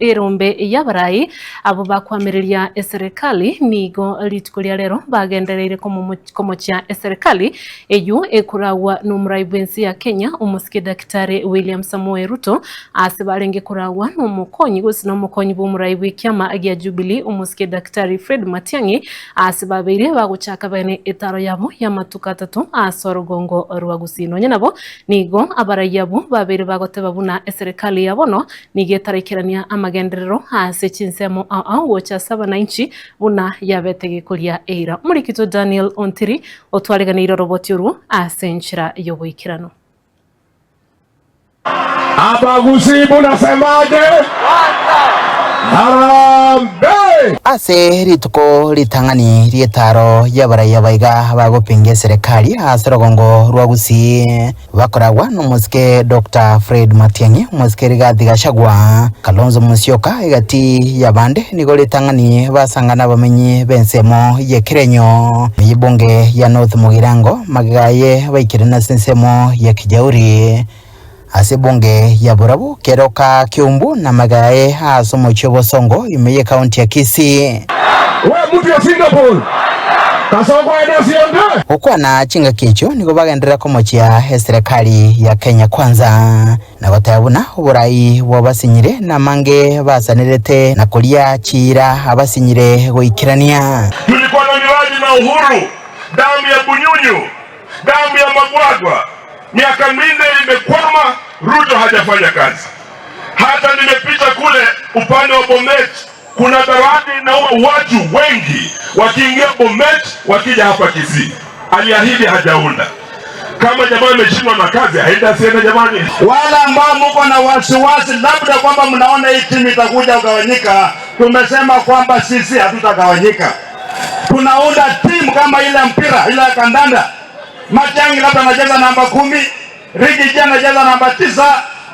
Erombe y'abarai abwo bakoamereria eserekali nigo rituko ria rero bagendereire komochia eserekali eyio ekoragwa nomorai bw'ense ya Kenya omosike Dakitari William Samoei Ruto ase barenge koragwa nomokonyi gose nomokonyi bw'omorai bw'ekiama gia Jubilee omosike Dakitari Fred Matiang'i ase babeire bagochaka bene etaro yabo y'amatuko atato ase orogongo rwa Gusii. Nonya nabo nigo abarai abwo babeire bagoteba buna eserekali ya bono Nigo etaraikerania amagenderero ase chinsemo ao ao gocha ase abanainchi buna yabete gekoria eira. Omorikito Daniel Ontiri otwareganeire oroboti orwo ase enchera y'oboikeranu. Abagusii munasemaje? Harambee! Ase rituko ritang'ani ri'etaaro y'abaraiyo abaiga bagopinga eserekari ase orogongo rwa Gusii, Bakoragwa nomosike Doctor Fred Matiang'i, omosike Rigathi Gachagua, Kalonzo Musyoka egati y'abande nigo ritang'ani basangana abamenyi b'ensemo y'ekerenyo y'ebunge ya North Mugirango magega aye baikire ase ensemo ya Kijauri ase ebunge ya Borabu, Keroka, Kiumbu na magega aye ase omochie o Bosongo ime y'ecounty ya Kisii. We mtu ya Singapore, Kasongo aende asionde. Gokwana chingaki echio nigo bagenderera komochia eserekari ya Kenya Kwanza, na goteba buna oborai bwabasinyire na amange basanerete na koria chiira abasinyire goikerania. Tulikuwa na miradi na Uhuru, damu ya Bunyunyu, damu ya Magwagwa, miaka minne imekwama, Ruto hajafanya kazi. Hata nimepita kule upande wa Bomet, kuna daraja inaua watu wengi wakiingia Bomet, wakija hapa Kisii. Aliahidi hajaunda. Kama jamaa ameshindwa na kazi, aende asiende jamani. Wale ambao muko na wasiwasi labda kwamba mnaona hii timu itakuja kugawanyika, tumesema kwamba sisi hatutagawanyika. Tunaunda timu kama ile ya mpira ile ya kandanda. Matiang'i labda anacheza namba 10, Riggy G anacheza namba 9,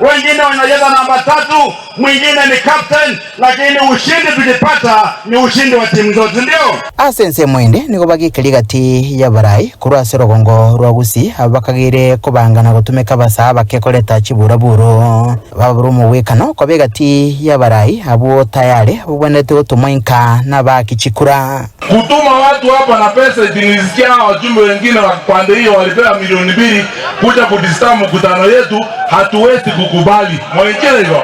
wengine wanacheza namba 3, mwingine ni captain, lakini ushindi tukipata ni ushindi wa timu zote, ndio? Ase ensemo ende nigo bagekeria egati y'abarai korwa ase orogongo rwa Gusii abwo bakageire kobanga na gotumeka abasaa bake koreta chiburaburo. Babure omogwekano koba egati y'abarai abwo tayare bogwenerete gotomwa inka nabaaki chikura. Kutuma watu hapa na pesa eti nilisikia hawa wajumbe wengine wa pande hiyo walipewa milioni mbili kuja kudisturb mkutano yetu, hatuwezi kukubali. Mwainjira hivyo?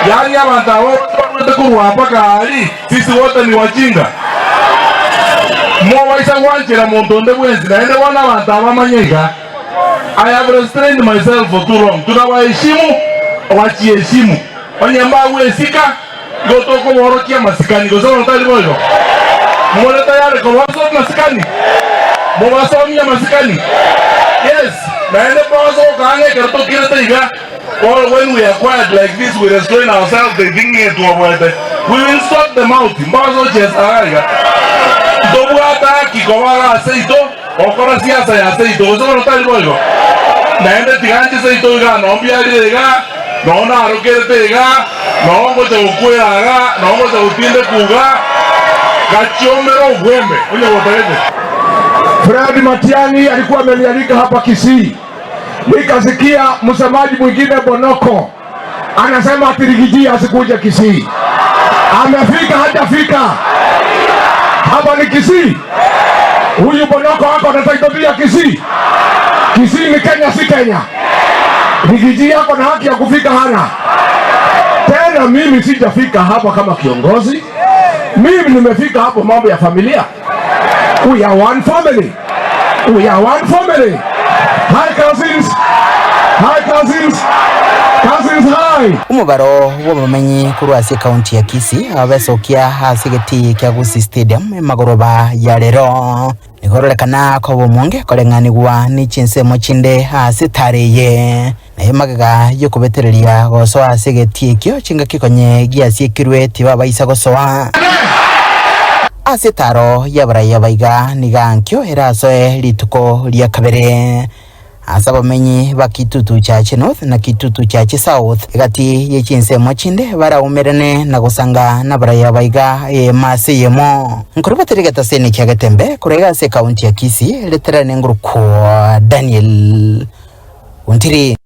Yaani abantu abo barwete korwa mpaka ahari, sisi wote ni wajinga. Mobaisa gwanchera monto onde bwensi naende bono abanto aba bamanye iga. I have restrained myself for too long. Tunawaheshimu, wachiheshimu. Onye mbagwesika, Igo tokoborokia amasikani, gose bono tari boigo? More tayari kobasoa amasikani? Mobasomie amasikani? Yes, naende mbagosa gokaa ng'a ekero tokirete iga, or when we are quiet like this we restrain ourselves they think ng'a etwoboete. We will sort them out, mbagosa gochiesa iga iga. Ntobwate haki koba iga ase ito, gokora siasa ya ase ito, gose bono tari boigo? Naende tiga nche seito igaa noo mbiarire igaa, Noo narokerete iga, noo ngocha gokwera iga, noo ngocha gotindekwa iga, gachiomera obwembe onye gotagete. Fred Matiang'i alikuwa amenialika hapa Kisii, nikasikia msemaji mwingine Bonoko anasema ati Riggy G asikuja Kisii. Amefika hajafika? Hapa ni Kisii. Huyu Bonoko ako na title deed ya Kisii. Kisii ni Kenya, si Kenya. Riggy G yako na haki ya kufika hana. Tena mimi sijafika hapa kama kiongozi, mimi nimefika hapo mambo ya familia. We are one family. We are one family. Hi cousins. Hi cousins. Cousins hi. Omobaro bw'abamenyi korwa ase ekaunti ya Kisii abesokia ase egetii kia Gusii Stadium emagoroba ya rero. Nigo ororekana koba omonge koreng'anigwa ne chinsemo chinde ase etara eye. Na magega y'okobetereria gosoa ase egetii ekio chingaki konye giasiekirwe tibabaisa gosoa. Ase etaro y'abarai abaiga nigo ankio erasoe rituko ria kabere. Ase abamenyi ba Kitutu Chache North na Kitutu Chache South, egati ye chinsemo chinde baraumerane na gosanga nabarai abaiga eyemo ase eyemo. Nkorubatera egetaseni kia Getembe korwa iga ase ekaunti ya Kisii, reterane ngorokwa Daniel Ontiri.